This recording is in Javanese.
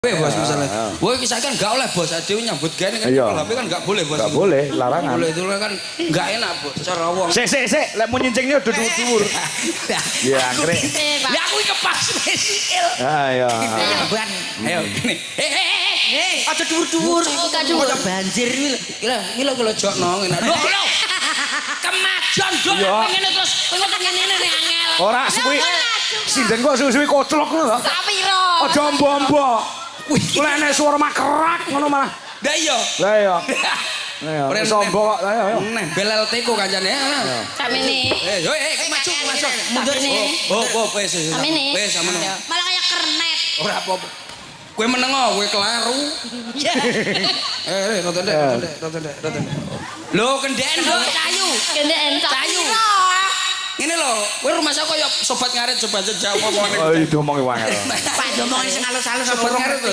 Bos, misalnya. Wah, iki saiki kan gak oleh, Bos, dhewe nyambut gawe kan HP kan gak boleh, Bos. Gak boleh, larangan. Boleh itu kan gak enak, Bos. Cara wong. Sik sik sik, lek mau nyincingnya udah dhuwur. Ya, anggrek. Lah, aku iki kepas sikil. Ah, iya. Ban. Ayo gini. Eh eh eh. Aja dhuwur-dhuwur. Gak dhuwur. Banjir kuwi lho. Iki lho, iki lho lho jokno ngene. Lho lho. Kemajon dok ngene terus kowe kok ngene nek angel. Ora suwi. Sinden kok suwi-suwi koclok ngono to. Sapiro. Aja ombo-ombo. Lek nek suara makrak ngono malah. Lah iya. Lah iya. Lah iya. Ora Wis ombo kok. Lah iya. Neh belel teko kancane. Samene. Eh, yo eh maju maju. Mundur nih. Oh, oh, wis wis. Samene. Wis samono. Malah kayak kernet. Ora apa-apa. Kowe menengo, kowe kelaru. Eh, eh, rada ndek, rada ndek, rada ndek, rada ndek. Lho, kendeken, Nduk, cayu. Kendeken. Cayu. Ngene lho, kowe rumah saya kaya sobat ngarit, sobat sejauh apa Oh, itu omongi wae. Pak, diomongin sing halus-halus. Sobat ngarit lho.